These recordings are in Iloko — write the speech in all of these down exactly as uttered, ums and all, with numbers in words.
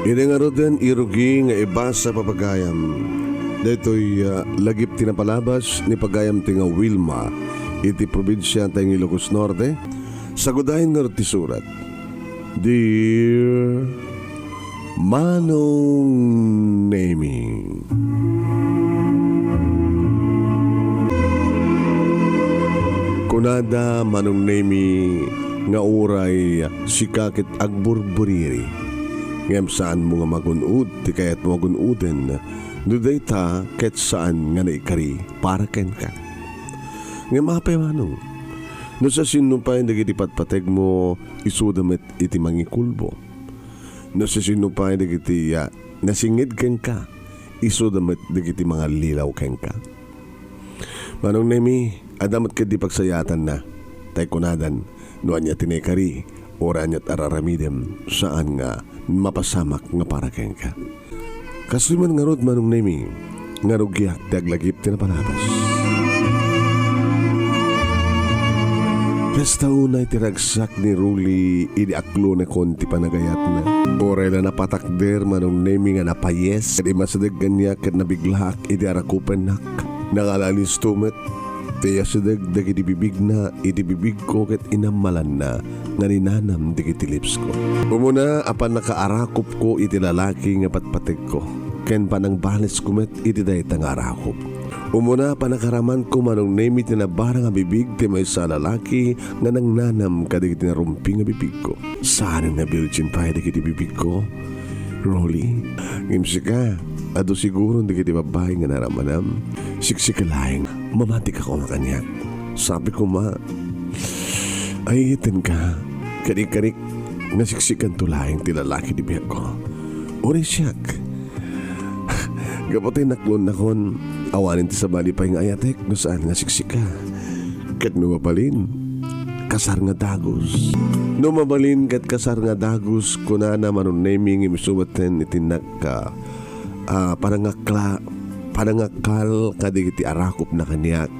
Idi ngaruden, irugi nga ibasa, pagayam. Daytoy, ah, lagip ti napalabas ni pagayam ti nga Wilma iti probinsia ti Ilocos Norte. Sagudayen ngarud ti surat. Dear Manong Nemi. Kunada, Manong Nemi, nga uray sika ket agburburiri, ngem saanmo nga magun-od ti kayatmo a gun-oden, no dayta ket saan nga naikari para kenka. Ngem apay, Manong, no siasino pay dagiti patpategmo, isuda met iti mangikulbo. No siasino pay dagiti, ah, nasinged kenka, isuda met dagiti mangallilaw kenka. Manong Nemi, adda met ketdi pagsayaatanna, tay kunadan, no ania ti naikari, uray ania ti ar-aramidem, saan nga mapasamak nga para kenka. Kastoy man ngarud, Manong Nemi, nga rugiak ti aglagip ti napalabas. Kasta unay ti ragsak ni Rolly idi aklonakon ti panagayatna. Uray la napatakder, Manong Nemi, nga napayes, ket immasideg kaniak ket nabiglaak idi arakupennak. Nakalaalisto met ti iyasideg dagiti bibigna iti bibigko ket inammalanna nga ninanam dagiti lipsko. Umuna a pannakaarakupko iti lalaki nga patpategko, ken panangbalisko met iti dayta nga arakop. Umuna a pannakaramanko, Manong Nemi, ti nabarang a bibig ti maysa a lalaki nga nangnanam kadagiti narumpi nga bibigko. Saanen nga birgin pay dagiti bibigko, Rolly. Ngem sika, adu siguron dagiti babbai nga naramanam. Siksika laeng, mamatika koma kaniak. Sapay koma, ay, iyatenka, ket ikarik nga siksikanto laeng ti lalaki ti biagko. Uray siak, gapu ta inaklonnakon, awanen ti sabali pay nga ayatek no saan nga siksika. Ket no mabalin, kasar nga dagus. No mabalin ket kasar nga dagus, kunana, Manong Nemi, ngem isu metten iti nagka-, ah, panangakla-, panangakkal kadagiti arakupna kaniak.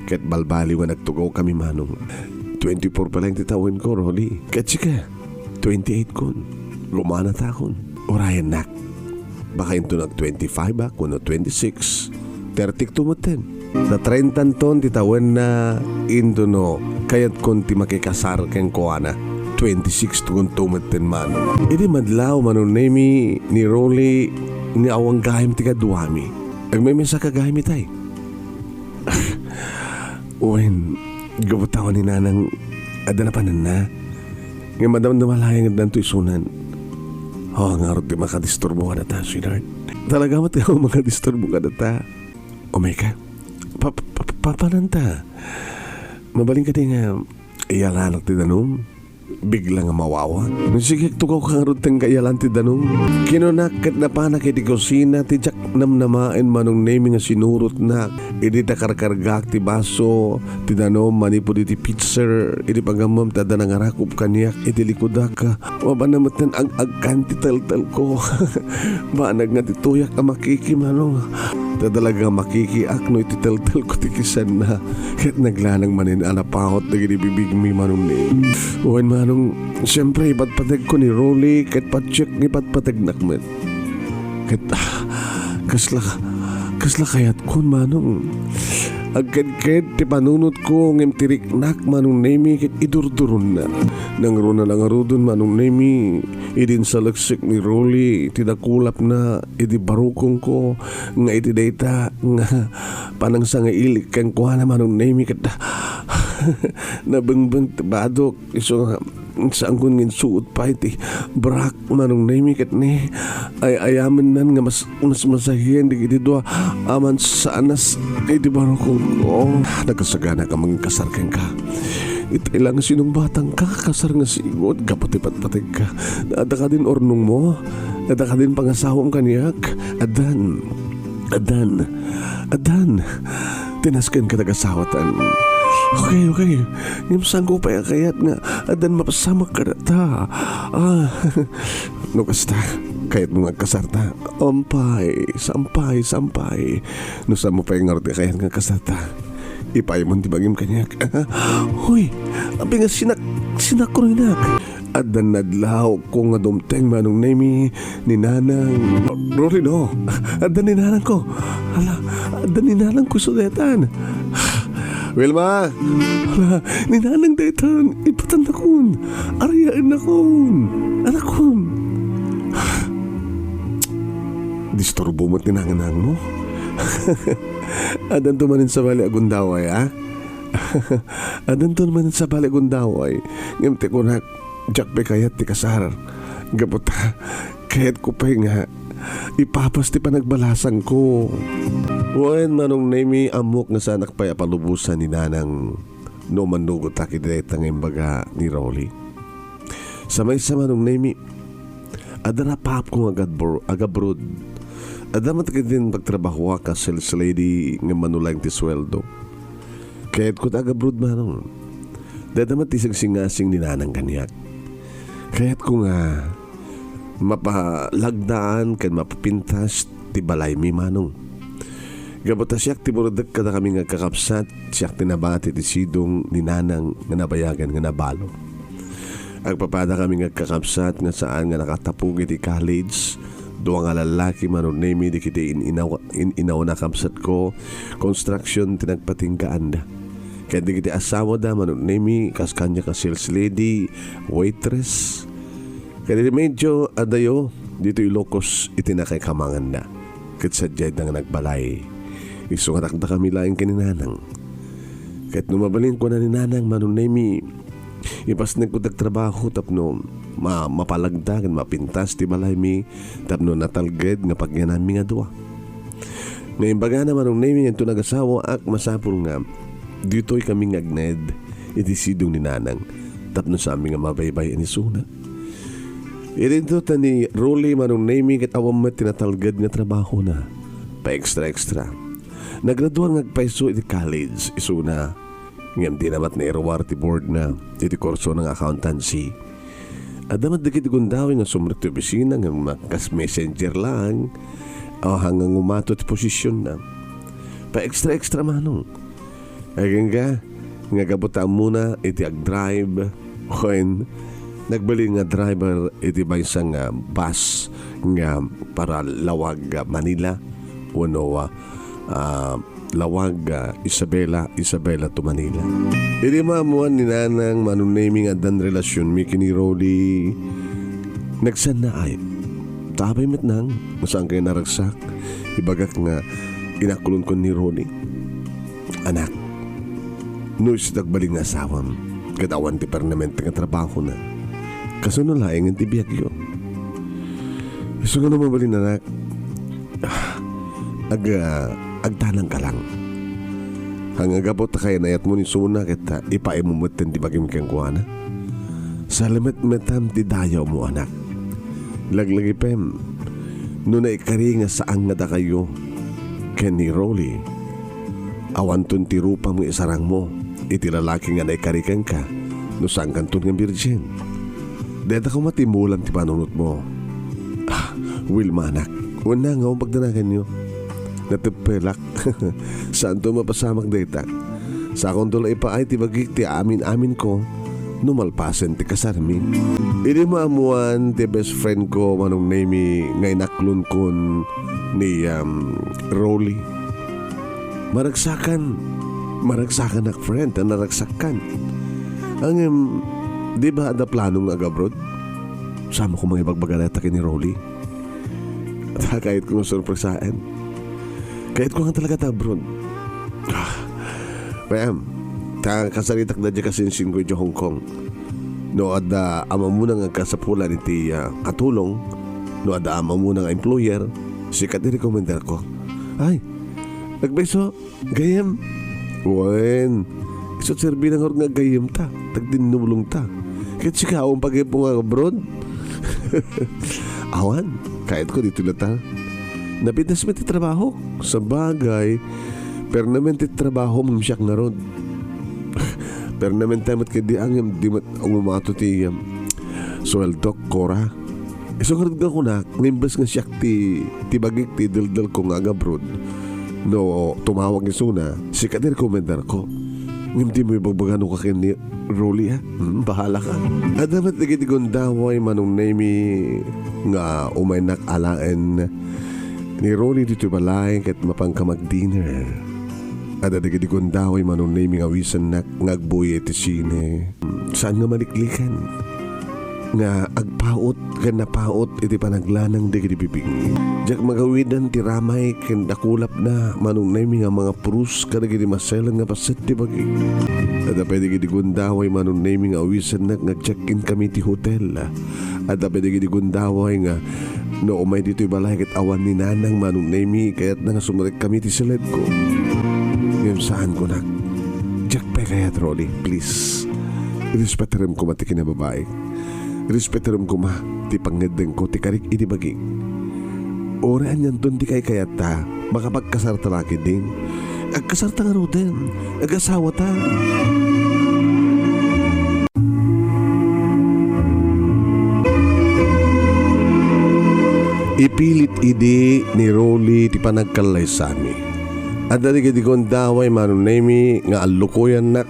Ket balbaliw nga nagtugawkami, Manong. Twenty-four pa laeng ti tawenko, Rolly. Ket sika, twenty-eight kon. Gumanatakon. Urayennak. Baka inton nag-twenty-five-ak wenno twenty-six, thirty-two metten. Natrentaanton ti tawenna, intono kayatkon ti makikasar kenkuana. Twenty-six kon metten, Manong. Idi madlaw, Manong Nemi, ni Rolly, nga awan gayam ti kaduami. Agmaymaysa ka gayam itay. Wen, gapu ta awan ni Nanang adda napananna. Ngem madamdama laeng nga addanto isunan. Oh, ngarud ti makadisturbo kadata, sweetheart. Talaga met nga makadisturbo kadata. Umayka. Pa-, pa-, pa-, papananta. Mabalin kadi nga iyalanak ti danum? Bigla nga mawawa. Sige, agtugawka ngarud ti kaiyalan ti danum. Kinunak ket napanak iti kusina ti diak namnamaen, Manong Nemi, nga sinurotnak. Idi ta karkargaak ti baso ti danum manipud iti pitcher, idi pagammem ta adda nangarakop kaniak iti likudak. Mapanna metten ag-agkan ti teltelko. Banag nga ditoyak a makiki, Manong. Ta talaga makikiak no iti teltelko ti kisenna. Ket naglanang manen a napawat dagiti bibigmi, Manong Nemi. Wen, Manong, siempre, ipatpategko ni Rolly, ket patiek nga ipatpategnak met. Ket, ah, kasla, kasla kayatkon, Manong. Agkedked ti panunotko, ngem ti riknak, Manong Nemi, ket idurduronna. Nangruna la ngaruden, Manong Nemi, idi insaleksek ni Rolly ti dakulapna iti barukongko, nga iti dayta nga panangsangailik kenkuana, Manong Nemi, ket nabengbeng ti badok, isu nga saanko nga insuot pay ti brak, Manong Nemi, ket ni ay-ayamennan nga mas, mas masahien dagiti dua a mansaanas iti barukongko. Nakasagana ka mangikasar kenka. Itay la nga sinungbatangka, kasar nga sigud, gapu ti patpategka. Adda kadin urnongmo? Adda kadin pangasawam kaniak? Addan. Addan. Addan. Ti nasken ket agasawatan. Okay, okay. Ngem saanko pay a kayat nga addan mapasamak kadata. Ah, no kasta, kayatmo nga agkasarta? Umpay, sampay, sampay. No saanmo pay ngarud a kayat nga agkasarta, ipaaymo ti bangim kaniak. Hoy, apay nga sinak-, sinakrunak? Adda nadlawko nga dumteng, Manong Nemi, ni Nanang. Rolly, no? Adda ni Nanang ko. Hala, adda ni Nanang ko sudetan. Wilma! Hala, ni Nanang daytan, ipatannakon. Ariaennakon. Anakon. Disturbo met ni Nanang mo. Addanto manen sabali a gundaway, a? Addanto manen sabali a gundaway. Ngem ti kunak, diak pay kayat ti kasar. Gapu ta, kayatko pay nga ipapas ti panagbalasangko. Wen, Manong Nemi, ammok nga saanak pay a palubosan ni Nanang no mannugotak iti dayta nga imbaga ni Rolly. Sa maysa, Manong Nemi, adda rapaapko nga agabro-, agabroad. Adda met ketdin pagtrabahoak a sales lady nga mano laeng ti sueldo. Kayatko ti agabroad, Manong. Dayta met ti singsingasing ni Nanang kaniak. Kayatko nga mapalagdaan ken mapapintas ti balaymi, Manong. Gapu ta siak ti burdek kadakami nga agkakabsat, siak ti nabati ti sidong ni Nanang nga nabayagan nga nabalo. Agpapadakami nga agkakabsat nga saan nga nakatapog iti college, dua nga lallaki, Manong Nemi, dagiti in-inaw-, in-inawna a kabsatko, construction ti nagpatinggaanda. Ket dagiti asawada, Manong Nemi, kas kaniak a sales lady, waitress. Ket iti medyo adayo, ditoy Ilocos iti nakaikamanganna. Ket sadiayda nga nagbalay. Isu nga dakdakami laeng ken ni Nanang. Ket no mabalin, kuna ni Nanang, Manong Nemi, ipasnekko ti agtrabaho tapno ma-, mapalagda ken mapintas ti balaymi tapno natalged nga pagyananmi nga dua. Nga imbagana, Manong Nemi, nga inton agasawaak, masapul nga ditoy kami nga agned iti sidong ni Nanang tapno saanmi nga mabaybay-an isuna. Idinto ta ni Rolly, Manong Nemi, ket awan met ti natalged nga trabahona. Pa-extra-extra. Nagradua nga agpayso iti college isuna, ngem dina met nairuar ti boardna iti kursona nga accountancy. Adda met dagiti gundaway nga sumrek ti opisina ngem kas messenger laeng, awan nga umato ti posisionna. Pa-extra-extra, Manong. Agingga nga gapu ta ammona iti agdrive, wen nagbalin nga driver iti maysa nga bus nga para Laoag, Manila, wenno, ah, Laoag, ah, Isabela, Isabela to Manila. Idi maammoan ni Nanang, Manong Nemi, nga addan relasionmi ken ni Rolly, nagsannaay. Ta apay met, Nang, nga saankayo naragsak? Ibagak nga inaklonkon ni Rolly. Anak, no isu ti agbalin nga asawam, ket awan ti permanente nga trabahona, kasano laengen ti biagyo? Isu nga no mabalin, anak, ag-, ah, agtanangka lang. Nga gapu ta kayan-ayatmo ni Suna ket, ah, ipaaymo metten ti bagim kenkuana. Salemetmetam ti dayawmo, anak. Laglagipem, no naikari nga saan nga dakayo ken ni Rolly, awanton ti rupam nga isarangmo iti lalaki nga naikari kenka no saankanton nga birgin. Dayta koma ti mulam ti panunotmo. Ah, Wilma, anak, wen nga awan pagdanaganyo. Nateppelak. Saanto mapasamak dayta. Sakonto la ipaay ti bagik ti amin-aminko no malpasen ti kasarmi. Idi maammoan ti best friend ko, Manong Nemi, nga inaklonkon ni, um, Rolly. Maragsakan. Maragsakanak, friend, ta naragsakkan. Ngem, di ba adda plano nga ag-abroad? Saan mo ko mangibagbaga dayta ken ni Rolly? Ta kayatko nga sorpresaen. Kayatko nga talaga ta abroad. Ah, ma'am, ta kasaritak da di kasinsin ko iti Hong Kong. No adda amamuna nga kasapulan iti, ah, katulong, no adda amamuna nga employer, sika ti rekomendar ko. Ay, nagbeso, Gayyem? Wen, isu ti serbi na ngarud nga gayyem ta, tagdinnulong ta. Ket sika, awan pagayem nga abroad? Awan, kayatko ditoy latta. Napintas met ti trabaho. Sabagay, permanente ti trabaho, ngem siak ngarud. Permanente met ketdi, ngem di met umato ti, um, sueldok, Cora. Isu ngarud nga kunak, nga imbes nga siak ti, ti bagik ti deldelko nga ag-abroad, no tumawag isuna, sika ti rekomendar ko. Ngem dimo ibagbaga no kaken ni Rolly, ha? Hmm, bahala ka. Adda met dagiti gundaway, Manong Nemy, nga umaynak alaen ni Rolly ditoy balay ket mapanka mag-dinner. Adda dagiti gundaway, Manong Nemy, nga awisennak nga agbuya iti sine. Saan nga maliklikan nga agpaut ken napaut iti panaglanang dagiti bibing. Diak magawidan ti ramay ken dakulapna, Manong Nemy, nga mangapros kadagiti maselan nga paset ti bagi. Adda pay dagiti gundaway, Manong Nemy, nga awisennak nga agcheck-in kami ti hotel. Adda pay dagiti gundaway nga no umay ditoy balay ket awan ni Nanang, Manong Nemy, kayatna nga sumrek kami ti siledko. Ngem saan, kunak. Diak pay kayat, Rolly, please. Irespetarem koma ti kinababaik. Irespetarem koma ti pangngeddengko ti karik iti bagik. Uray anianton ti kaykayatta, makapagkasarta la ketdin. Agkasarta ngaruden, agasawata. Ipilit idi ni Rolly ti panagkallaysami. Adda dagiti gundaway, Manong Nemy, nga allukoyannak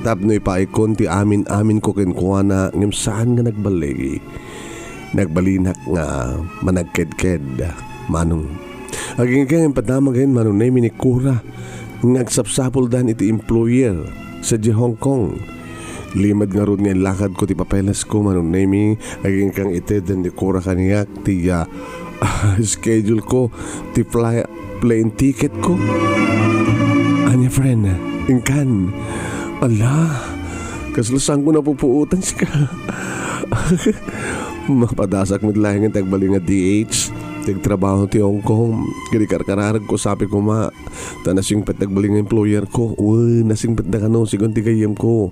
tapno ipaikkon ti amin-aminko kenkuana, ngem saan nga nagballigi. Nagbalinak nga managkedked, Manong. Agingga nga impadamagen, Manong Nemy, ni Cora nga agsapsapuldan iti employer sadiay Hong Kong. Limed ngarud nga inlakadko ti papelesko, Manong Nemy, agingga nga iteddan ni Cora kaniak ti, ah, schedule ko, ti fly, plane ticket ko. Ania, friend, inkan? Ala, kasla saanko napupuotan sika. Mapadasak met laengen ti agbalin nga D H, ti agtrabaho ti Hong Kong. Ket ikarkararagko, sabi koma, ta nasingpet ti agbalin nga employer ko. Wen, nasingpetda kano, sigun ti gayyemko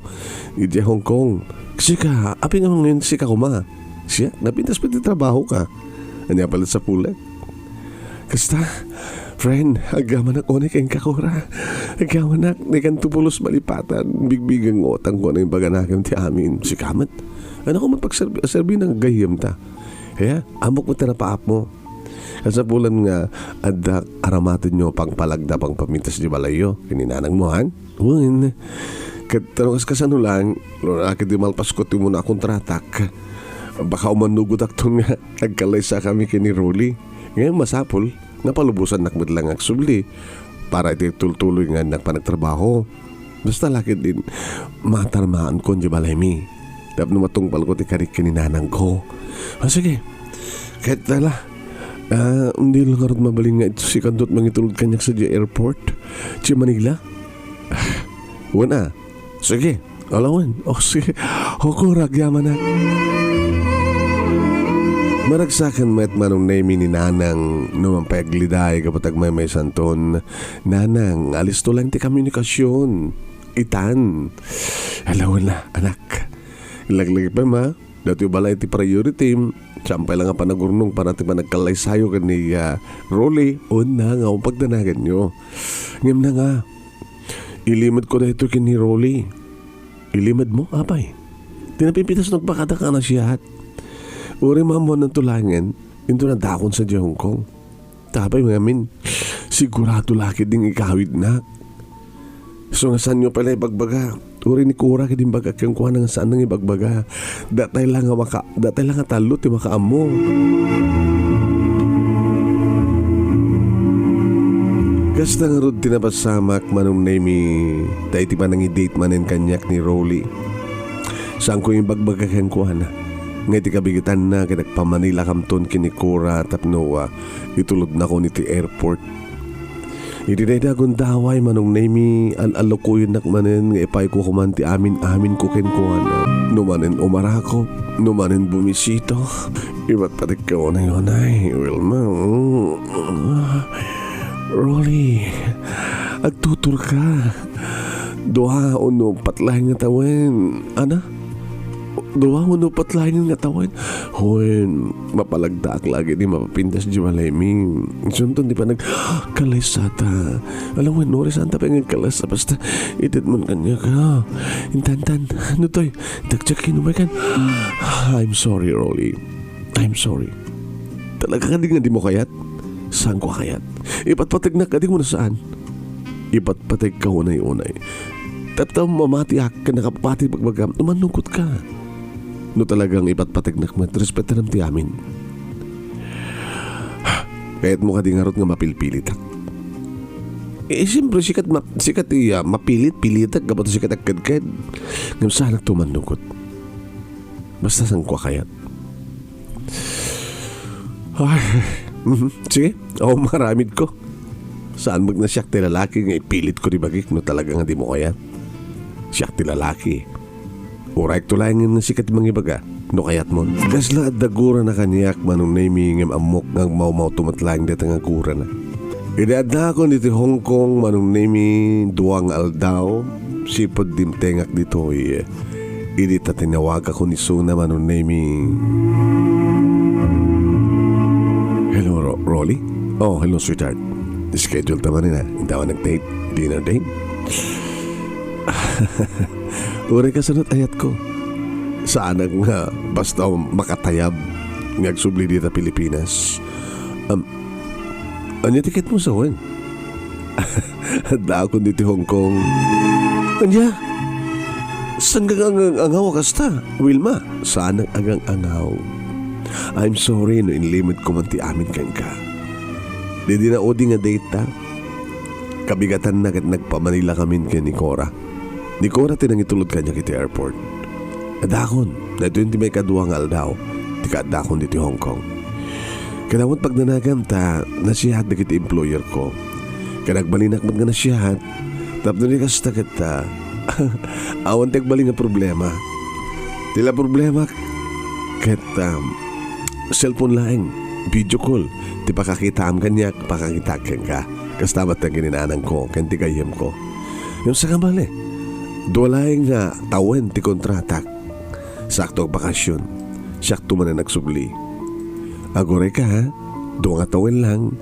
idiay Hong Kong. Sika, apay nga ngayon sika koma? Siak, napintas pay ti trabaho ka. Ania pay la sapulek? Kasta, friend, agyamanak unay kenka, Cora. Agyamanak, dikanto pulos malipatan. Bigbigeng utangko nga imbaganakem ti amin. Sika met. Ania koma pagserbi-, serbi nga gayyemta. Kaya, ammok met ti napaapmo. Kasapulan nga adda aramatenyo, pangpalagda, pangpapintas idiay balayyo. Ken ni nanangmo, han? Wen. Ket no kas-, kasano lang, no, ket di malpasko ti umuna a kontratak, baka umanugotakton nga agkallaysakami ken ni Rolly. Ngem masapul nga palubosannak met lang nga agsubli para iti tultuloy nga adda panagtrabaho. Basta la ketdin, matarmaanko idiay balaymi tapno matungpalko ti karik ken ni nanangko. Ah, sige. Ket ala, ah, di la ngarud mabalin nga sikanto ti mangitulod kaniak sadiay airport, idiay Manila? Wen a. Sige. Ala wen. O, sige. Hoko, agyamanak. Maragsaken met, Manong Nemy, ni Nanang no man pay agliday gapu ta agmaymaysanton. Nanang, alisto lang ti komunikasion. Itan. Ala wen la, anak. Laglagipem, ha? Datoy balay ti priority. Saan pay la nga panagurnong para ti panagkallaysayo ken ni, ah, Rolly. Wen a, nga pagdanaganyo. Ngem na nga, ilimedko daytoy ken ni Rolly. Ilimedmo, apay? Ti napipintas no agpakada ka na siya. Uray maammoannanto laengen, inton addaakon sadiay Hong Kong. Tapay ngamin, sigurado la ketdin ikawidnak. So nga saanyo pay la ibagbaga. Uray ni Cora ketdi imbagak kenkuana nga saan nga ibagbaga. Datay la nga maka-, datay la nga tallo ti makaammo. Kasta ngarud ti napasamak, Manong Nemy, ta iti panangi-date manen kaniak ni Rolly. Saanko imbagbaga kenkuana nga iti kabigetanna ket agpamanilakamton ken ni Cora tapno, ah, itulodnakon iti airport. Iti dayta a gundaway, Manong Nemy, al-allukoyennak manen nga ipayko koman ti amin-aminko kenkuana. No manen umarakop, no manen bumisito, ipatpatekka unay-unay, Wilma. Rolly, agtuturka. Dua wenno uppat laeng nga tawen. Ana? Dua wenno uppat laeng nga tawen. Wen, mapalagdaak la ketdi mapapintas idiay balaymi. Isunton ti panagkallaysata. Ala wen, uray saanta pay nga agkallaysa, basta itedmon kaniak, ha? Intantan, no toy, dagdag kinumay kan. I'm sorry, Rolly. I'm sorry. Talaga kadi nga dimo kayat? Saanko a kayat. Ipatpategnak kadi wenno saan? Ipatpategka unay-unay. Tapno mamatiak ken nakapati ti bagbagam, no mannukotka. No talagang ipatpategnak met, respetanam ti amin. Kayatmo kadi ngarud nga mapilpilitak? Eh, siyempre, sikat ma-, sikat iya, mapilit-pilitak, gapu ta sikat agkedked. Ngem saanak to mannukot. Basta saan ko a kayat. Ay, mhm, sige. Awan aramidko. Saan met nga siak ti lalaki nga ipilitko ti bagik no talaga nga dimo kayat? Siak ti lalaki. Urayekto laengen nga sika ti mangibaga no kayatmon. Kasla adda gurana kaniak, Manong Nemi, ngem ammok nga agmawmawto met laeng dayta nga gurana. Idi addaakon iti Hong Kong, Manong Nemi, dua nga aldaw, sipud dimtengak ditoy. Idi ta tinawagakon isuna, Manong Nemi. Hello, Ro-, Rolly? Oh, hello, sweetheart. Schedule ta manen, ah. Intawan nag-date, dinner date. Uray kasunod ayatko. Saanak nga basta makatayab nga agsubli dita Pilipinas. Um, ania ti kayatmo sawen? Addaakon ditoy Hong Kong. Ania? Saan ka nga agang-angaw a kasta, Wilma? Saanak agang-angaw. I'm sorry no inlimedko man ti amin kenka. Didi naudi nga date ta, kabigatanna ket nagpa-Manila kamin ken ni Cora. Ni Cora ti nangitulod kaniak iti airport. Addaakon, daytoy ti maikadua nga aldaw ti kaaddakon ditoy Hong Kong. Kanayon pagnanagam ta nasiahat dagiti employer ko. Ken agbalinak met nga nasiahat, tapno di kasta ket, ah, awan ti agbalin nga problema. Ti la problema ket, um, cellphone laeng, video call, ti pakakitaam kaniak, pakakitaak kenka. Kasta met ken ni nanangko, ken ti gayyemko. Ngem saka bale, dua laeng nga tawen ti kontratak. Sakto agbakasyon. Siakto manen agsubli. Aguray ka, ha? Dua nga tawen lang.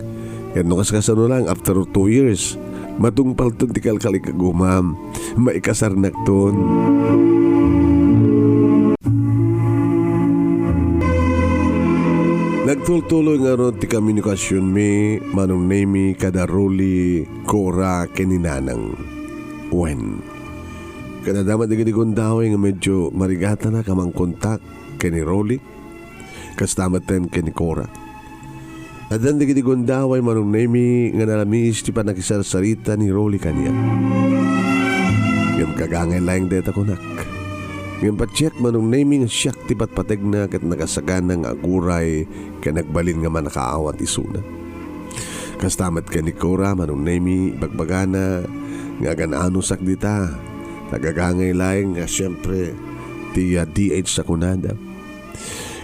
Ket no kas-, kasano lang, after two years, matungpalton ti kalkalikagumam. Maikasarnakton. Nagtultuloy ngarud ti komunikasionmi, Manong Nemi, kada Rolly, Cora, ken ni Nanang. Wen. Ket adda met dagiti gundaway nga medyo marigatanak a mangkontak ken ni Rolly, kasta met ken ni Cora. Addan dagiti gundaway, Manong Nemi, nga nalamiis ti pannakisarsarita ni Rolly kaniak. Ngem kagangay laeng dayta kunak. Ngem patiek, Manong Nemi, nga siak ti patpategna ket nakasagana nga aguray ken agbalin nga mannakaawat isuna. Kasta met ken ni Cora, Manong Nemi, ibagbagana nga agan-anosak dita. Nagagangay laeng nga, siempre, ti, ah, D H a kunada.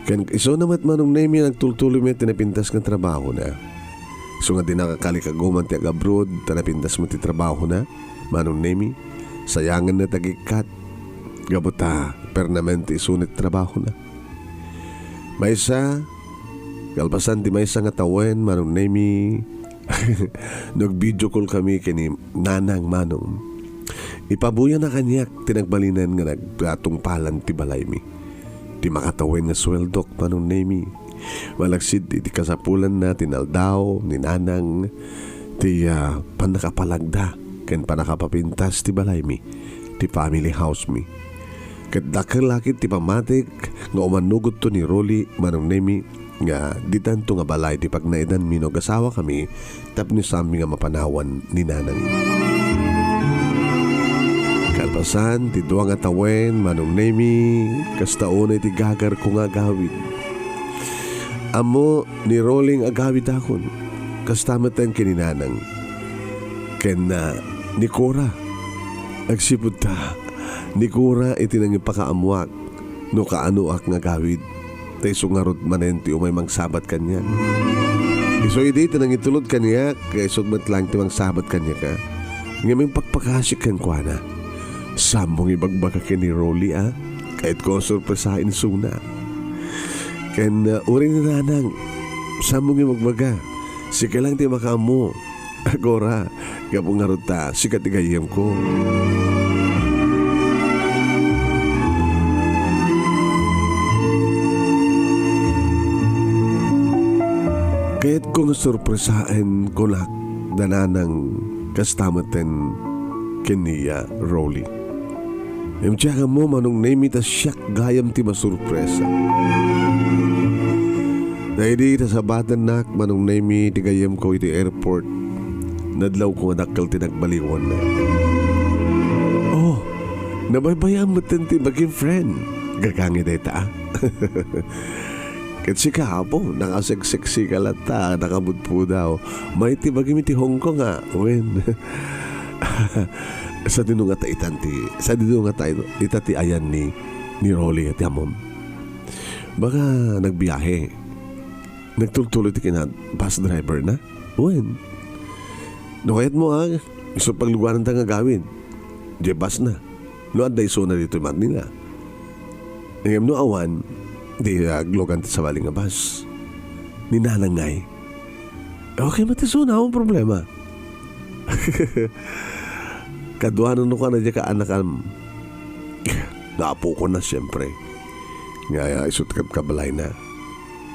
Ken isuna met, Manong Nemi, nagtultuloy met ti napintas nga trabahona. Isu nga di nakakalikagumam ti agabroad, ta napintas met ti trabahona, Manong Nemi, sayanganna ti agikkat, gapu ta permanente isuna ti trabahona. Maysa, kalpasan ti maysa nga tawen, Manong Nemi, nag-video call kami ken ni Nanang, Manong. Ipabuyana kaniak ti nagbalinan nga nagtungpalan ti balaymi. Ti makatawen nga sueldok, Manong Nemi. Malaksid iti kasapulanna ti naldaw ni Nanang ti, ah, pannakapalagda ken pannakapapintas ti balaymi, ti family house mi. Ket dakkel la ket ti pammatik nga umannugotto ni Rolly, Manong Nemi, nga ditanto nga balay ti pagnaedanmi no agasawakami tapno saanmi nga mapanawan ni Nanang. Kalpasan ti dua nga tawen, Manong Nemi, kasta unay ti gagarko nga agawid. Ammo ni Rolly nga agawidakon, kasta met ken ni Nanang. Ken, ah, ni Cora, agsipud ta, ni Cora iti nangipakaammoak no kaanoak nga agawid, ta isu ngarud manen ti umay mangsabat kaniak. Isu idi ti nangitulod kaniak, nga isu met laeng ti mangsabat kaniak, a. Ngem impakpakasik kenkuana. Saanmo nga ibagbaga ken ni Rolly, a. Kayatko a sorpresaen isuna. Ken, uh, uray ni Nanang, saanmo nga ibagbaga. Sika laeng ti makaammo. Agora, gapu ngarud ta, sika ti gayyemko. Kayatko nga sorpresaen, kunak, da Nanang, kasta met ken ni, ah, Rolly. Ngem diak ammo, Manong Nemi, ta siak gayam ti masurpresa. Ta idi nasabatennak, Manong Nemi, ti gayyemko iti airport, nadlawko nga dakkel ti nagbaliwanna. Oh, nabaybayan metten ti bagim, friend. Gagangi dayta, a. Ket sika, apo, nakaseksexika latta, nakapudpudaw. May ti bagim iti Hong Kong, a. Wen. Sadino ngata itan ti, sadino ngata ita ti ayan ni, ni Rolly, ti ammom? Baka nagbiahe. Nagtultuloy ti kina bus driver na? Wen. No kayatmo, a, isu paglugananta nga agawid. Diay bus na. No adda isuna ditoy Manila. Ngem no awan, di, ah, aglugan ti sabali nga bus. Ni Nanang ngay. Okay met isuna, awan problema. Kaduanan no kana diay kaanakam. Nga apokon na, siempre. Nga, ah, isut' kad kabalayna.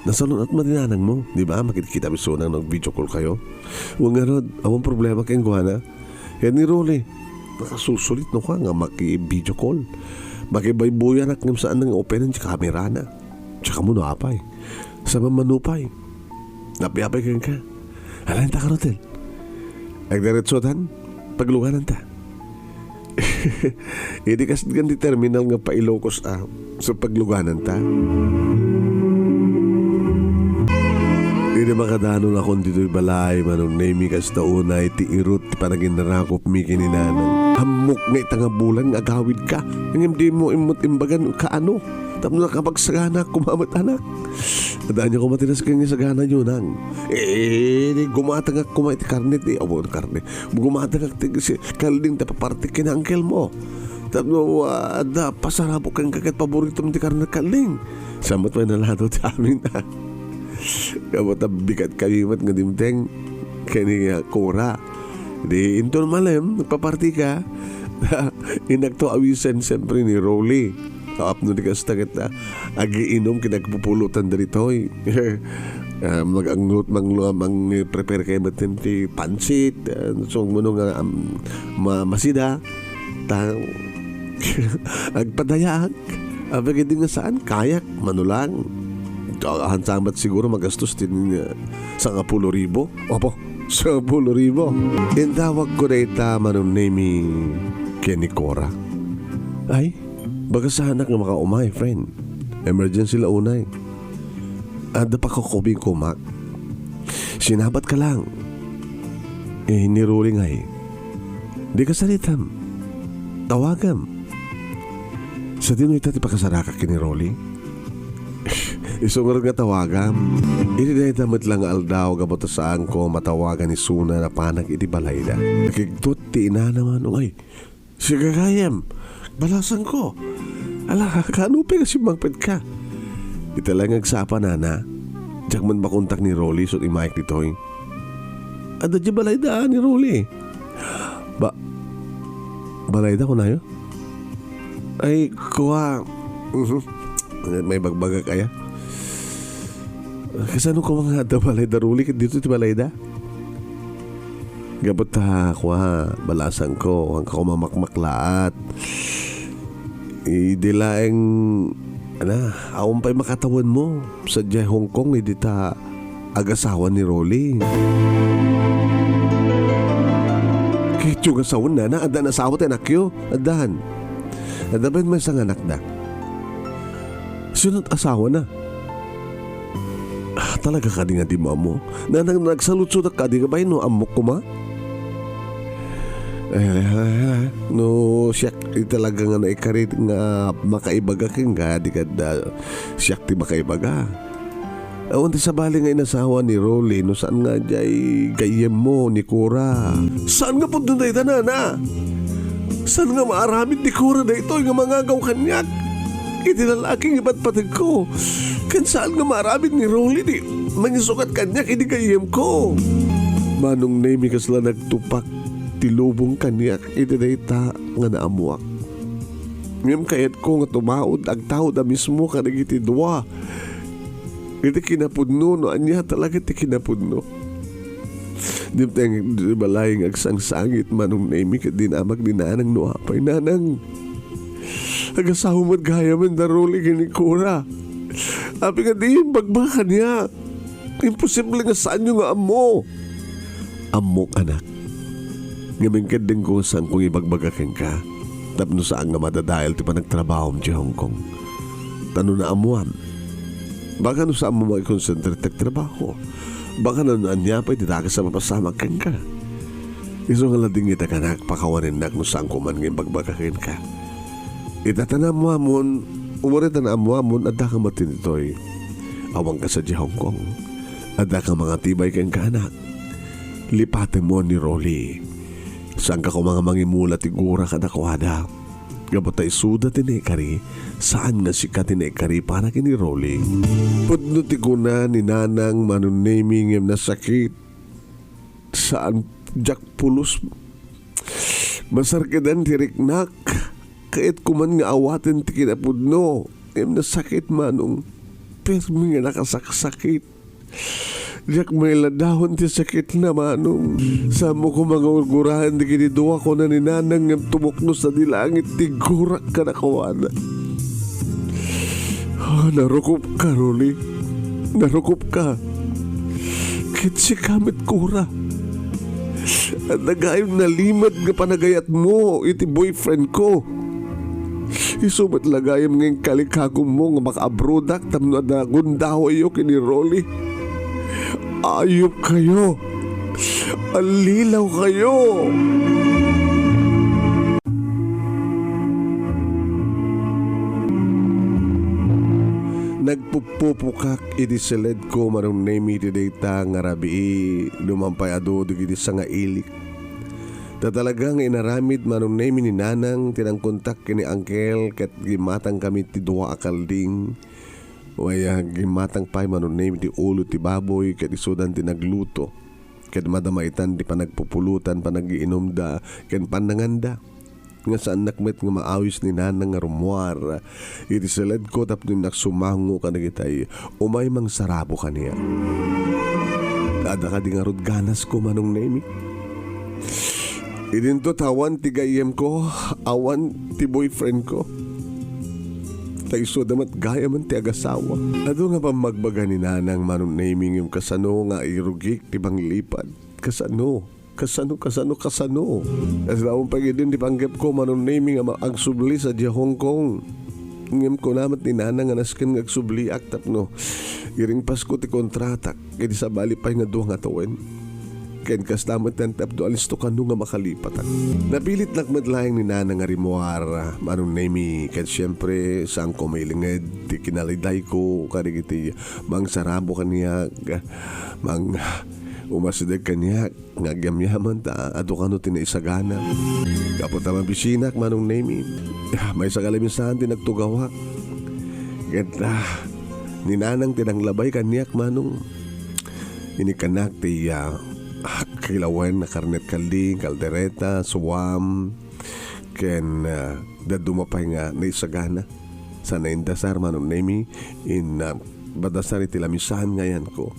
Nasalun-at met ni Nanang mo, di ba? Makitkita mi isuna no video call kayo. Wen ngarud, awan problema kenkuana. Ken ni Rolly, nakasusulit no ka nga maki-video call. Makibaybuyanak ngem saan nga openan ti kamerana. Diak ammo no apay. Sa mamano pay. Napiapay kenka. Alaen ta, Karutel. Agdiretsotan, paglugananta. Idi kasdian ti terminal nga pa-Ilocos, a, so paglugananta. Idi makadanon akon ditoy balay, Manong Nemi, kasta unay ti irut ti panaginrakopmi ken ni Nanang. Ammok nga ita nga bulan nga agawidka, ngem dimo immut imbagan kaano. Tapno nakapagsagana koma met, anak. Adda ania koma ti nasken nga saganayo, Nang? Eh, di gumatangak koma iti karne ti, awan karne. Gumatangak ti si kalding ta paparti ken uncle mo. Tapno, ah, adda pasarabok kenka ket paboritom ti karne kalding. Sa met pay nalado ti amin, a. Gapu ta bigat kami met nga dimteng ken ni, ah, Cora. Di inton malem, nagpapartika. Inakto awisen, siyempre, ni Rolly. Tapno di kasta ket, ah, agiinum ken agpupulutan ditoy. Ah, mag-, ang-, mang-, mang-prepare kayo met ti pansit, ah, so, mano nga, um, ma-, masida. Ta-, agpadayaak. Apay ket di nga saan, kayak, mano lang. Ah, hansamat siguro magastos ti, ah, sangapulo ribu. Opo, sangapulo ribu. Intawagko dayta, Manong Nemi, ken ni Cora. Ay, baga saanak nga makaumay, friend. Emergency la unay. Adda pakakubing komak. Sinabatka lang. Eh, ni Rolly ngay. Di kasaritam. Tawagam. Sadino ita ti pakasarakak ken ni Rolly? Isu ngarud nga tawagam. Idi dayta met la nga aldaw, gapu ta saanko matawagan isuna, napanak iti balayda. Nakigtot ti inana, Manong. Ay, si gagayem, balasanko. Ala, kaano pay nga simmangpetka? Ita la nga agsapa, nana. Diak met makontak ni Rolly, isut' immayak ditoy. Adda diay balayda, a, ni Rolly. Ba-, balayda kunayo? Ay, kua. Mhm. May bagbagak aya. Kasano koma nga adda balayda, Rolly? Dito ti balayda? Gapu ta, kua, balasanko, haan ka koma makmaklaat. Idi laeng, ana, awan pay makatawen mo. Sadiay Hong Kong, idi ta agasawa ni Rolly. Ket ti agasawan, nana, addan asawa ti anakyo? Addan. Adda pay maysa nga anakda. Sino't asawana? Ah, talaga kadi nga di mo ammo? Nanang, nagsaludsodak kadi nga baino, ammok koma? Eh, no siak ti talaga nga naikarit nga makaibaga kenka, di kadda siak ti makaibaga. Awan ti sabali nga inasawa ni Rolly no saan nga diay gayyemmo ni Cora. Saan nga pudno dayta, nana? Saan nga maaramid ni Cora daytoy nga mangagaw kaniak iti lalaki nga ipatpategko? Ken saan nga maaramid ni Rolly ti mangisukat kaniak iti gayyemko? Manong Nemi, kasla nagtupak ti lubong kaniak iti dayta nga naammoak. Ngem kayatko nga tumaud, agtaud a mismo kadagiti dua iti kinapudno, no ania talaga ti kinapudno. Dimteng ditoy balay nga agsangsangit, Manong Nemi, ket dinamak ni Nanang no apay, Nanang. Agasawa met gayamen da Rolly ken ni Cora. Apay nga diyo imbagbaga kaniak? Imposible nga saanyo nga ammo. Ammok, anak. Ngem inkeddengko nga saanko nga ibagbaga kenka tapno saan nga madadael ti panagtrabahom idiay Hong Kong. Ta no naammoam, baka no saanmo maikonsentra ti agtrabaho. Baka no ania pay ti dakes a mapasamak kenka. Isu nga ladingitak, anak, pakawanennak no saanko man nga imbagbaga kenka. Ita ta naammoamon, umuna ta naammoamon, addaka met ditoy. Awanka sadiay Hong Kong. Addaka mangatibay kenka, anak. Lipatemmo ni Rolly. Saanka koma nga mangimula ti gura kadakuada. Gapu ta isuda ti naikari, saan nga sika ti naikari para ken ni Rolly. Pudno ti kuna ni Nanang Manong Nemy ngem nasakit. Saan, diak pulos. Masarkeden ti riknak. Kayatko man nga awaten ti kinapudno. Ngem nasakit, Manong. Permi nga nakasaksakit. Diak mailadawan ti sakitna, Manong. Saanmo koma nga urguraen dagiti dua, kuna ni Nanang, ngem tumuknos sadi langit ti gurak kadakuada. Ah, narukopka, Rolly. Narukopka. Ket sika met, Cora. Adda gayam nalimed nga panagayatmo iti boyfriend ko. Isu met la gayam nga inkalikagummo nga makaabrodak tapno adda gundawayyo ken ni Rolly. Ayupkayo. Allilawkayo. Nagpupupokak iti siledko, Manong Nemy, iti dayta nga rabii, duman pay adu dagiti sangailik. Ta talaga nga inaramid, Manong Nemy, ni Nanang ti nangkontak ken ni Uncle ket gimmatangkami ti dua a kalding. Wen, ah, gimmatang pay, Manong Nemy, ti ulo ti baboy ket isudan ti nagluto. Ket madama itan ti panagpupulutan, panaggiinumda, ken pannanganda. Nga saannak met nga maawis ni Nanang nga rummuar iti siledko tapno innak sumango kadagitay umay mangsarabo kaniak. Adda kadi ngarud ganasko, Manong Nemy? Idinto ta awan ti gayyemko, awan ti boyfriendko. Ta isuda met gayamen ti agasawa. Adu nga pammagbaga ni Nanang, Manong Nemy, ngem kasano nga irugik ti panglipad? Kasano? Kasano, kasano, kasano? Kasla pay idi ti panggepko, Manong Nemy, nga ma-, agsubli sadiay Hong Kong. Ngem kuna met ni Nanang nga nasken nga agsubliak tapno iring pasko ti kontratak, ket di sabali pay nga dua nga tawen. Ken kasta met ti tapno alisto kano nga makalipatak. Napilitnak met laeng ni Nanang nga rimmuar, Manong Nemy, ket siempre, saanko mailinged ti kinalaydayko kadagiti mangsarabo kaniak, mang-, umasideg kaniak, nga agyamyaman ta adu kano ti naisagana. Gapu ta mabisinak, Manong Nemy, maysa nga laminsan ti nagtugawak. Ket, ah, ni Nanang ti nanglabay kaniak, Manong. Inikkannak ti, ah, ah, kilawen a karnet kalding, kaldereta, suam, ken, ah, dadduma pay nga naisagana. Sa naindasar, Manong Nemy, in, ah, badasar iti laminsan nga ayanko.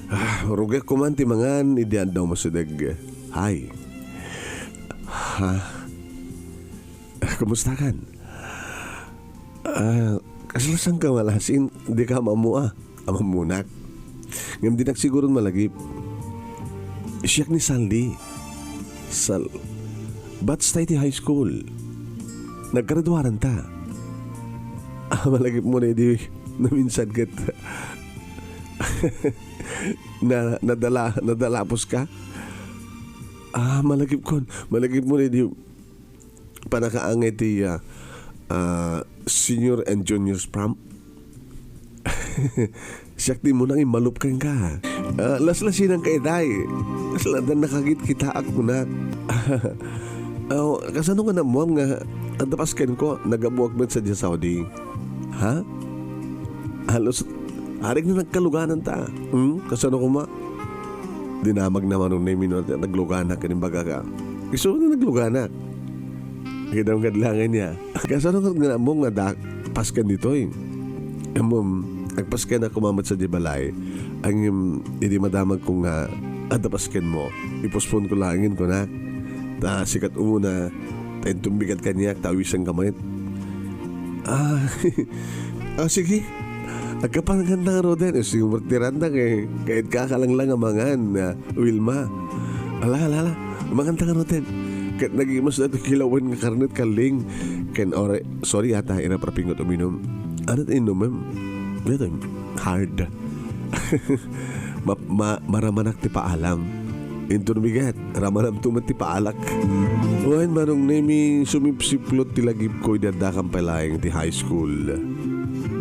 Ah, rugekko man ti mangan idi adda umasideg. Hay. Ha? Kumustakan? Ah, kasla saanka malasin? Dika maammo a. Amammunak. Ngem dinak siguron malagip. Siak ni Saldi. Sal-, batch ta iti high school. Naggraduaran ta. Ah, malagipmo na idi naminsan ket na, nadala, nadalapos ka? Ah, malagipkon. Malagipmo na idi pannakaangay ti, ah, ah, senior and juniors prom. Siak ti umuna nga immalup kenka. Ah, laslasinan ka itay. Kasla adda nakakitkitaak kunak. Aw, kasano nga naammoam nga adda paskenko, naggapuak met sadiay Saudi? Ha? Halos, arik na nagkaluganan ta. Hmm? Kasano koma? Dinamagna Manong Nemy no nagluganak ken imbaga ka. Isu na nagluganak. Kidam kadlangan niya. Kasano nga, nga ammo nga da-, pasken ditoy? Ammom, agpasken ako mamet sadiay balay. Ngem, idi madamagko nga adda paskenmo, ipospon ko laengen, kunak. Ta sikat umuna, ta inton bigat kaniak, ta awisenka met. Ah, ah, sige. Agkapangan ta ngaruden. Eh, sige, martiranda kay, kay kakalang lang a mangan, ah, Wilma. Ala, ala, ala. Mangan ta ngaruden. Ket nagimas daytoy kilawen nga karne ket kalling. Ken ore, sorry ata, irap-rapingot uminum. Ano ti inumem? Daytoy, hard. Ma-, ma-, maramanak ti paalam. Inton bigat, ramanamto met ti paalak. Wen, Manong Nemi, sumipsiplot ti lagipko idi addakan pay laeng ti high school.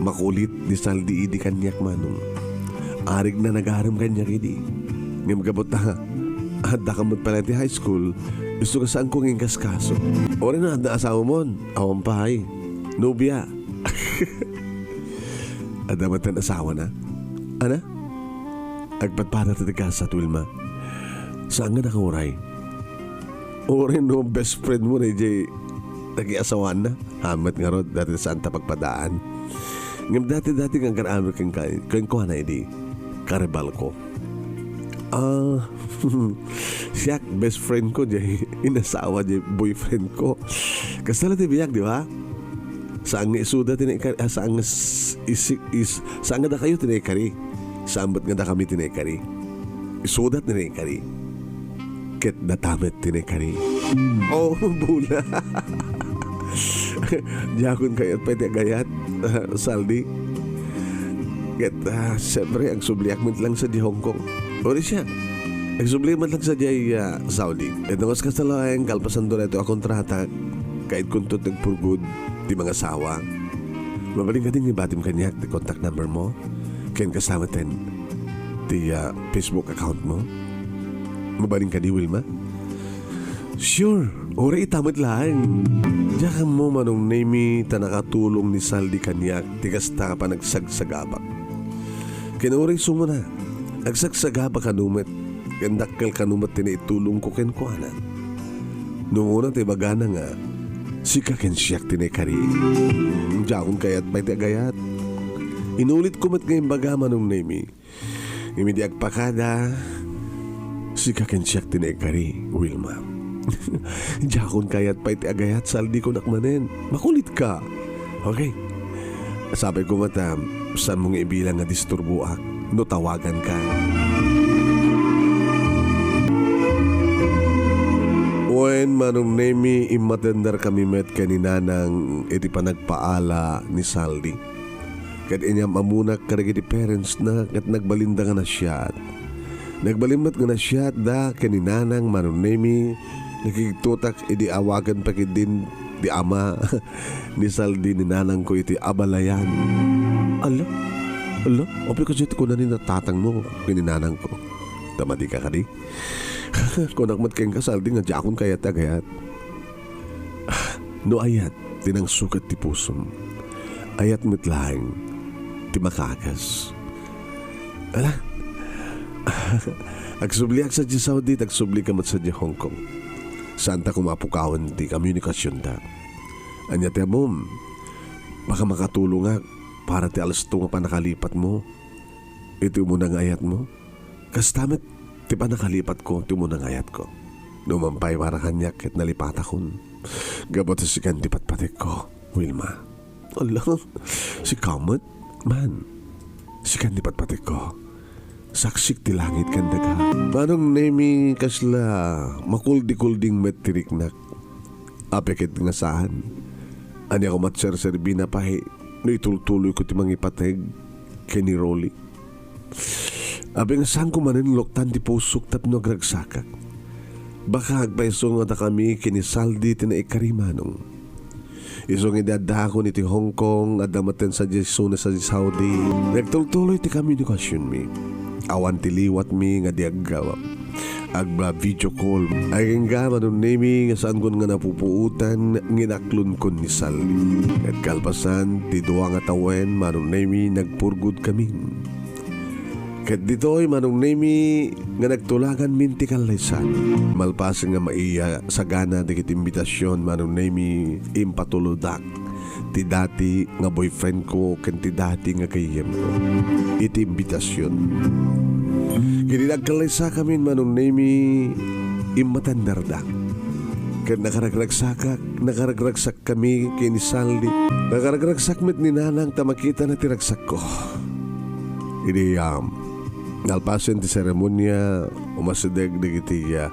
Makulit ni Saldi idi kaniak, Manong. Arigna nagarem kaniak idi. Ngem gapu ta, addakan met pay laeng ti high school, isu nga saanko nga inkaskaso. Uray no adda asawamon, awan pay. Nobia. Adda met ten asawana? Ana? Agpadpada ti kasat, Wilma. Saan nga nakauray? Uray no best friend mo na ijay nakiasawaanna. Hamet ngarud, dati saan ta pagpadaan. Ngem dati-dati nga agar-amir kenka-, kenkuana idi karibalko. Ah, siak, best friend ko, jay inasawa, jay boyfriend ko. Kasta la ti biag, di ba? Saan nga isuda ti naikari, ah, saan nga s-, isi-, is-, saan nga dakayo ti naikari. Saan met nga dakami ti naikari. Isuda ti naikari. Ket data met ti naikari. Oh, bula. Diakon kayat pay ti agayat, Saldi. Ket, ah, siyempre, agsubliak met lang sadiay Hong Kong. Uray siak. Agsubliak met lang sadiay, ah, Saudi. Ket no kas-, kasta laeng, kalpasan daytoy a kontrata, kaitkonto ti agpurgod ti mangasawa. Mabalin kadi nga ibatim kaniak ti contact number mo? Ken kasta met ten ti, ah, Facebook account mo? Mabalin kadi, Wilma? Sure, uray ita met laeng. Diak ammo, Manong Nemi, ta nakatulong ni Saldi kaniak ti kasta a panagsagsagabak. Ken uray sumuna, agsagsagabak kano met, ken dakkel kano met ti naitulongko kenkuana. No umuna ti ibagana nga, sika ken siak ti naikari. Hmm, diakon kayat pay ti agayat. Inulitko met nga imbaga, Manong Nemi. Ngem idi agpakada, sika ken siak ti naikari, Wilma. Diakon kayat pay ti agayat, Saldi, kunak manen. Makulitka. Okay. Sapay koma ta, saanmo nga ibilang nga disturboak no tawaganka. Wen, Manong Nemi, immatenderkami met ken ni Nanang iti panagpaala ni Saldi. Ket inyam-ammonak kadagiti parentsna ket nagbalinda nga nasiat. Nagbalin met nga nasiatda ken ni Nanang Manong Nemi, nakigtotak idi awaganna pay ketdin ti ama ni Saldi ni nanangko iti abalayan. Ala? Ala? Apay, kasta ti kuna ni tatangmo ken ni nanangko? Ta madika kadi? Kunak met kenka, Saldi, nga diakon kayat ti agayat. No ayat ti nangsukat ti pusom, ayat met laeng ti makaagas. Ala? Agsubliak sadiay Saudi, agsublika met sadiay Hong Kong. Saanta koma a pukawen ti komunikasionta. Ania ti ammom? Baka makatulongak para ti alasto nga pannakalipatmo iti umuna nga ayatmo. Kasta met ti pannakalipatko ti umuna nga ayatko. No man pay, para kaniak ket nalipatakon. Gapu ta sikan ti patpatekko, Wilma. Ala, sika met? Man, sikan ti patpatekko. Saksik ti langit ken daga. Manong Nemi, kasla makuldi-kulding met ti riknak. Apay ket nga saan? Ania koma ti serserbina pay no itultuloyko ti mangipateg ken ni Rolly? Apay nga saanko manen luktan ti pusok tapno agragsakak? Baka agpaiso nga dakami ken ni Saldi ti naikari, Manong. Isu nga idi addaakon iti Hong Kong, adda met ten sadiay isuna sadiay Saudi. Nagtultuloy ti komunikasionmi. Awan ti liwatmi nga di aggawa. Agba-video call. Agingga, Manong Nemi, nga saankon nga napupuotan nga inaklonkon ni Saldi. Ket kalpasan ti dua nga tawen, Manong Nemi, nagpurgod kami. Ket ditoy, Manong Nemi, nga nagtulaganmin ti kallaysa. Malpasen nga maiya sagana dagiti imbitasion, Manong Nemi, impatulodak ti dati nga boyfriendko ken ti dati nga gayyemko iti imbitasion. Ket idi nagkallaysakamin, Manong Nemi, immatenderda. Ket nakaragragsakak, nakaragragsakkami ken ni Saldi. Nakaragragsak met ni Nanang ta makitana ti ragsakko. Idi, um, nalpasen ti seremonia, umasideg dagiti, ah,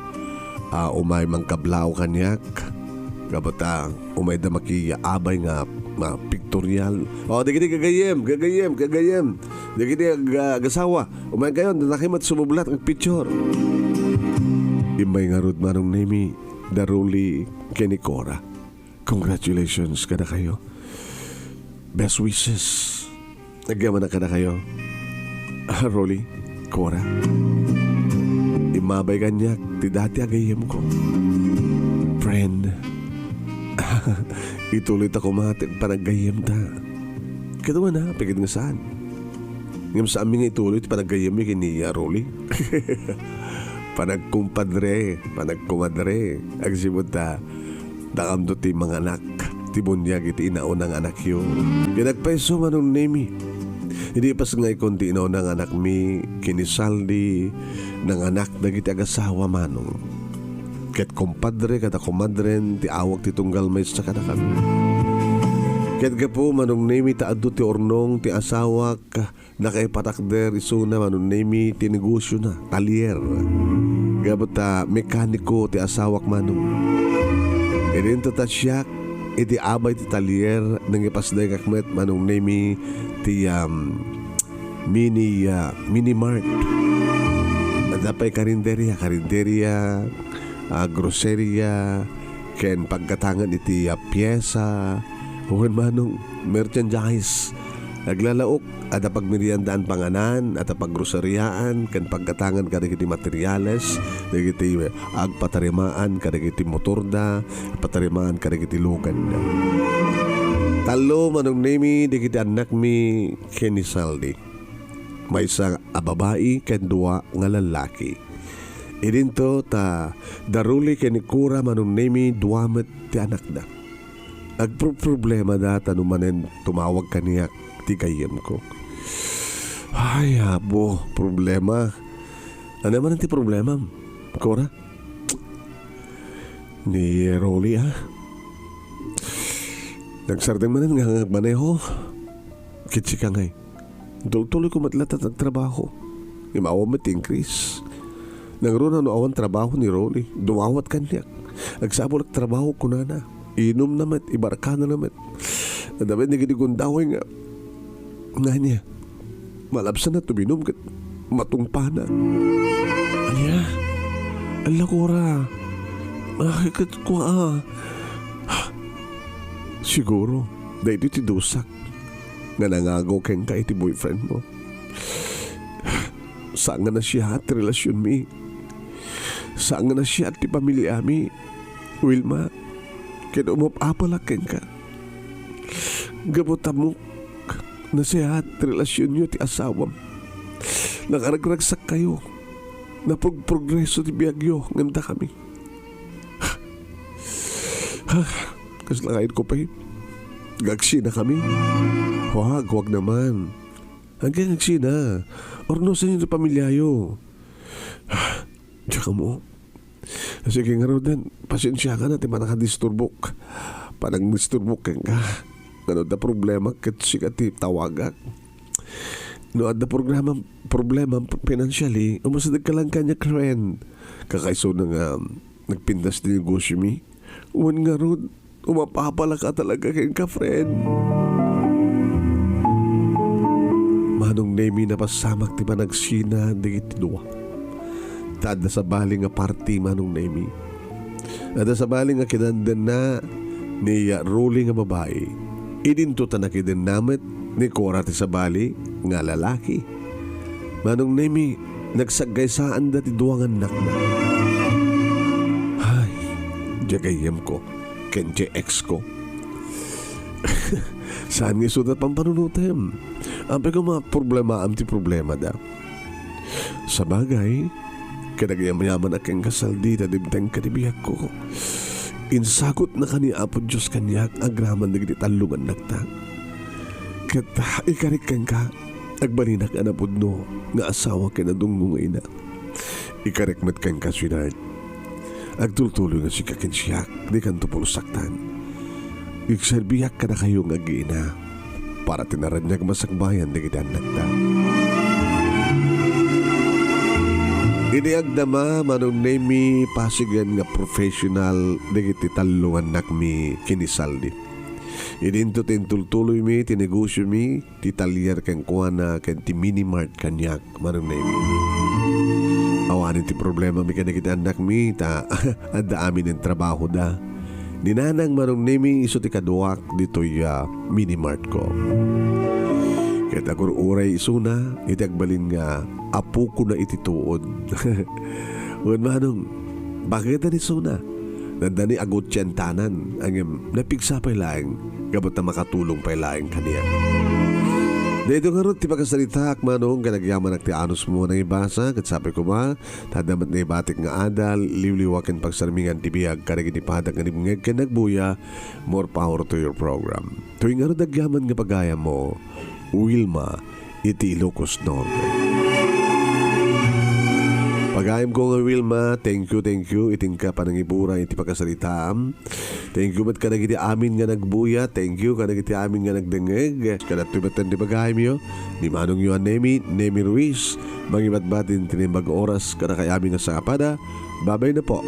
ah, umay mangkablao kaniak. Gapu ta umayda makiabay nga, nga pictorial. O, dagiti gagayyem, gagayyem, gagayyem. Dagiti ag-, ah, agasawa. Umaykayo, dakayo met sumublat agpicture. Immay ngarud, Manong Nemi, da Rolly ken ni Cora. Congratulations kadakayo. Best wishes. Agyamanak kadakayo. Ah, Rolly, Cora. Immabay kaniak ti dati a gayyemko. Friend, ituloy ta koma ti panaggayyemta. Ket wen a, apay ket nga saan? Ngem saanmi nga ituloy ti panaggayyemmi ken ni, ah, Rolly? Panagkumpadre, panagkumadre. Agsipud ta, dakamto ti manganak, ti buniag iti inauna nga anakyo. Ket agpayso, Manong Nemi. Idi pas nga ikon ti inauna nga anakmi, ken ni Saldi, nanganak dagiti agasawa, Manong. Ket kumpadre kada kumadren ti awag ti tunggal maysa kadakami. Ket gapu, Manong Nemi, ta adu ti urnong ti asawak, nakaipatakder isuna, Manong Nemi, ti negosiona, talyer. Gapu ta mekaniko ti asawak, Manong. Idinto ta siak iti abay ti talyer, nangipasdengak met, Manong Nemi, ti, um, mini, ah, mini mart. Adda pay karinderia, karinderia, ah, groceria, ken paggatangan iti, ah, piesa, wen, Manong, merchandise. Aglalaok, adda pagmeriendaan panganan, adda paggroseriaan, ken paggatangan kadagiti materiales, dagiti agpatarimaan kadagiti motorda, patarimaan kadagiti luganda. Tallo, Manong Nemi, dagiti annakmi ken ni Saldi. Maysa a babai ken dua nga lallaki. Idinto ta da Rolly ken ni Cora, Manong Nemi, dua met ti anakda. Agproproblemada ta no manen tumawag kaniak ti gayyemko. Ay, Apo, problema. Ania manen ti problemam, Cora? Ni Rolly, a? Nagsardeng manen nga agmaneho. Ket sika ngay. Tultuloyko met latta ti agtrabaho. Ngem awan met ti increase. Nangruna no awan trabaho ni Rolly, dumawat kaniak. Agsapul a trabaho, kunana. Inumna met, ibarkana na met. Adda met dagiti gundaway nga, nga ania, malabsanna tuminum ket matungpana. Ania? Ala, Cora. Ay, ket kua, a. Siguro, daytoy ti dusak nga nangagaw kenka iti boyfriend mo. Saan nga nasiaat ti relasionmi. Saan nga nasiaat ti pamiliami, Wilma. Ket umap-apalak kenka. Gapu ta ammok, nasiaat ti relasionyo ti asawam. Nakaragragsakkayo. Naprogprogreso ti biagyo ngem dakami. Kasla kayatko pay nga agsinakami? Huwag, huwag naman. Agyan agsina. Urnosenyo ti pamiliayo. Diak ammo. Sige ngaruden, pasensiakan a ti panangadisturbok. Panagdisturbok kenka. Ngano adda problema ket sika ti tawagak. No adda programa, problema financially, umasidegka lang kaniak, friend. Kakaisuna nga nagpintas ti negosiomi. Wen ngarud, umapapalak a talaga kenka, friend. Manong Nemi, napasamak ti panagsina dagiti dua. Ta adda sabali nga parti, Manong Nemi. Adda sabali nga kinandenna ni Rolly nga babai. Idinto ta nakidenna met ni Cora ti sabali nga lalaki. Manong Nemi, nagsaggaysaan dati dua nga annakna. Ay, diay gayyemko ken diay ex ko. Saan nga isuda pampanunotem? Apay koma problemaam ti problemada. Sabagay, ket agyamayaman a kenka, Saldi, ta dimtengka ti biagko. Insagutnaka ni Apo Dios kaniak agraman dagiti tallo nga annakta. Ket ikarik kenka, agbalinak a napudno nga asawa ken a dungngo nga ina. Ikarik met kenka, sweetheart. Agtultuloy nga sika ken siak, dikanto pulsaktan. Igserbiak kadakayo nga agina para ti naraniag masakbayan dagiti annakta. Idi agdama, Manong Nemi, pasigen nga professional dagiti tallo nga annakmi ken ni Saldi. Idinto ti intultuloymi ti negosiomi, ti talyer kenkuana ken ti mini mart kaniak, Manong Nemi. Awanen ti problemami kadagiti annakmi, ta adda amin ti trabahoda. Ni Nanang, Manong Nemi, isu ti kaduak ditoy a mini martko. Ket agur-uray isuna, iti agbalin nga apokona iti tuod. Wen, Manong, bakit ni isuna? Nadda ni agutsiantanan, ngem napigsa pay laeng, gapu ta makatulong pay laeng kaniak. Daytoy ngarud ti pakasaritaak, Manong, ken agyamanak ti anusmo a nangibasa, ket sapay koma, ta adda met naibatik nga adal, liwliwa ken pagsarmingan ti biag kadagiti padak nga nibngeg ken nagbuya, more power to your program. Toy ngarud agyaman nga pagayammo, Wilma, iti Ilocos Norte. Pagayamko nga Wilma, thank you, thank you, iti inka panangibura iti pakasaritaam. Thank you met kadagiti amin nga nagbuya, thank you kadagiti amin nga nagdengngeg. Kadagitoy met ti pagayamyo, ni manongyo a Nemi, Nemi Ruiz, mangibatbati ti naimbag nga oras kadakay amin nga sangpada. Babay na po.